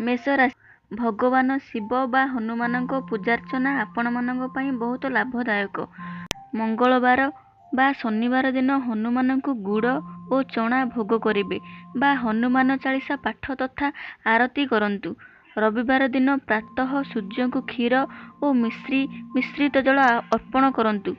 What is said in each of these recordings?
ମେଷ ରାଶି, ଭଗବାନ ଶିବ ବା ହନୁମାନଙ୍କ ପୂଜାର୍ଚ୍ଚନା ଆପଣମାନଙ୍କ ପାଇଁ ବହୁତ ଲାଭଦାୟକ। ମଙ୍ଗଳବାର ବା ଶନିବାର ଦିନ ହନୁମାନଙ୍କୁ ଗୁଡ଼ ଓ ଚଣା ଭୋଗ କରିବେ ବା ହନୁମାନ ଚାଳିଶା ପାଠ ତଥା ଆରତି କରନ୍ତୁ। ରବିବାର ଦିନ ପ୍ରାତଃ ସୂର୍ଯ୍ୟଙ୍କୁ କ୍ଷୀର ଓ ମିଶ୍ରି ମିଶ୍ରିତ ଜଳ ଅର୍ପଣ କରନ୍ତୁ।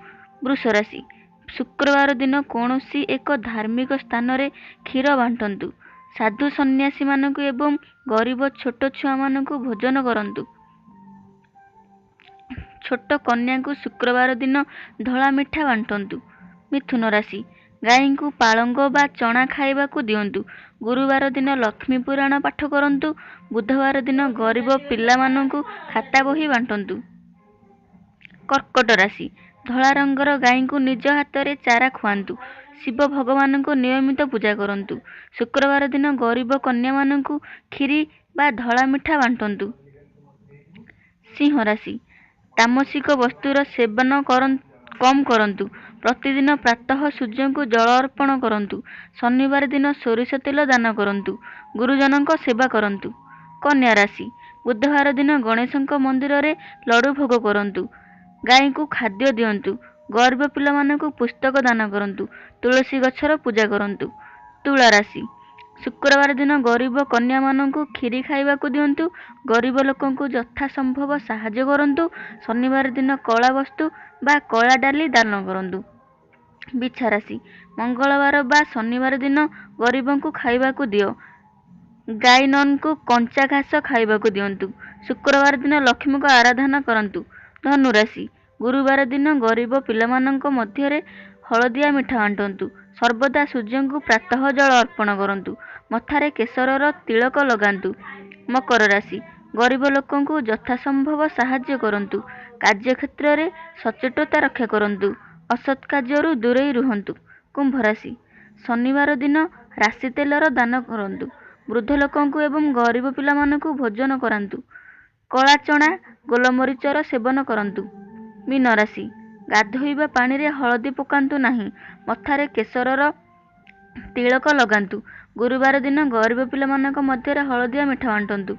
ବୃଷ ରାଶି, ଶୁକ୍ରବାର ଦିନ କୌଣସି ଏକ ଧାର୍ମିକ ସ୍ଥାନରେ କ୍ଷୀର ବାଣ୍ଟନ୍ତୁ। ସାଧୁ ସନ୍ନ୍ୟାସୀମାନଙ୍କୁ ଏବଂ ଗରିବ ଛୋଟ ଛୁଆମାନଙ୍କୁ ଭୋଜନ କରନ୍ତୁ। ଛୋଟ କନ୍ୟାଙ୍କୁ ଶୁକ୍ରବାର ଦିନ ଧଳା ମିଠା ବାଣ୍ଟନ୍ତୁ। ମିଥୁନ ରାଶି, ଗାଈଙ୍କୁ ପାଳଙ୍ଗ ବା ଚଣା ଖାଇବାକୁ ଦିଅନ୍ତୁ। ଗୁରୁବାର ଦିନ ଲକ୍ଷ୍ମୀ ପୁରାଣ ପାଠ କରନ୍ତୁ। ବୁଧବାର ଦିନ ଗରିବ ପିଲାମାନଙ୍କୁ ଖାତା ବହି ବାଣ୍ଟନ୍ତୁ। କର୍କଟ ରାଶି, ଧଳା ରଙ୍ଗର ଗାଈଙ୍କୁ ନିଜ ହାତରେ ଚାରା ଖୁଆନ୍ତୁ। ଶିବ ଭଗବାନଙ୍କୁ ନିୟମିତ ପୂଜା କରନ୍ତୁ। ଶୁକ୍ରବାର ଦିନ ଗରିବ କନ୍ୟାମାନଙ୍କୁ କ୍ଷୀରି ବା ଧଳା ମିଠା ବାଣ୍ଟନ୍ତୁ। ସିଂହ ରାଶି, ତାମସିକ ବସ୍ତୁର ସେବନ କମ୍ କରନ୍ତୁ। ପ୍ରତିଦିନ ପ୍ରାତଃ ସୂର୍ଯ୍ୟଙ୍କୁ ଜଳ ଅର୍ପଣ କରନ୍ତୁ। ଶନିବାର ଦିନ ସୋରିଷ ତେଲ ଦାନ କରନ୍ତୁ। ଗୁରୁଜନଙ୍କ ସେବା କରନ୍ତୁ। କନ୍ୟା ରାଶି, ବୁଧବାର ଦିନ ଗଣେଶଙ୍କ ମନ୍ଦିରରେ ଲଡ଼ୁ ଭୋଗ କରନ୍ତୁ। ଗାଈଙ୍କୁ ଖାଦ୍ୟ ଦିଅନ୍ତୁ। ଗରିବ ପିଲାମାନଙ୍କୁ ପୁସ୍ତକ ଦାନ କରନ୍ତୁ। ତୁଳସୀ ଗଛର ପୂଜା କରନ୍ତୁ। ତୁଳା ରାଶି, ଶୁକ୍ରବାର ଦିନ ଗରିବ କନ୍ୟାମାନଙ୍କୁ କ୍ଷୀରି ଖାଇବାକୁ ଦିଅନ୍ତୁ। ଗରିବ ଲୋକଙ୍କୁ ଯଥା ସମ୍ଭବ ସାହାଯ୍ୟ କରନ୍ତୁ। ଶନିବାର ଦିନ କଳା ବସ୍ତୁ ବା କଳା ଡାଲି ଦାନ କରନ୍ତୁ। ବିଛା ରାଶି, ମଙ୍ଗଳବାର ବା ଶନିବାର ଦିନ ଗରିବଙ୍କୁ ଖାଇବାକୁ ଦିଅ। ଗାଈନନଙ୍କୁ କଞ୍ଚା ଘାସ ଖାଇବାକୁ ଦିଅନ୍ତୁ। ଶୁକ୍ରବାର ଦିନ ଲକ୍ଷ୍ମୀଙ୍କୁ ଆରାଧନା କରନ୍ତୁ। ଧନୁରାଶି, ଗୁରୁବାର ଦିନ ଗରିବ ପିଲାମାନଙ୍କ ମଧ୍ୟରେ ହଳଦିଆ ମିଠା ବାଣ୍ଟନ୍ତୁ। ସର୍ବଦା ସୂର୍ଯ୍ୟଙ୍କୁ ପ୍ରାତଃ ଜଳ ଅର୍ପଣ କରନ୍ତୁ। ମଥାରେ କେଶରର ତିଳକ ଲଗାନ୍ତୁ। ମକର ରାଶି, ଗରିବ ଲୋକଙ୍କୁ ଯଥାସମ୍ଭବ ସାହାଯ୍ୟ କରନ୍ତୁ। କାର୍ଯ୍ୟକ୍ଷେତ୍ରରେ ସଚ୍ଚୋଟତା ରକ୍ଷା କରନ୍ତୁ। ଅସତ୍ କାର୍ଯ୍ୟରୁ ଦୂରେଇ ରୁହନ୍ତୁ। କୁମ୍ଭ ରାଶି, ଶନିବାର ଦିନ ରାଶି ତେଲର ଦାନ କରନ୍ତୁ। ବୃଦ୍ଧ ଲୋକଙ୍କୁ ଏବଂ ଗରିବ ପିଲାମାନଙ୍କୁ ଭୋଜନ କରାନ୍ତୁ। କଳା ଚଣା, ଗୋଲମରିଚର ସେବନ କରନ୍ତୁ। ମୀନ ରାଶି, ଗାଧୋଇବା ପାଣିରେ ହଳଦୀ ପକାନ୍ତୁ ନାହିଁ। ମଥାରେ କେଶରର ତିଳକ ଲଗାନ୍ତୁ। ଗୁରୁବାର ଦିନ ଗରିବ ପିଲାମାନଙ୍କ ମଧ୍ୟରେ ହଳଦିଆ ମିଠା ବାଣ୍ଟନ୍ତୁ।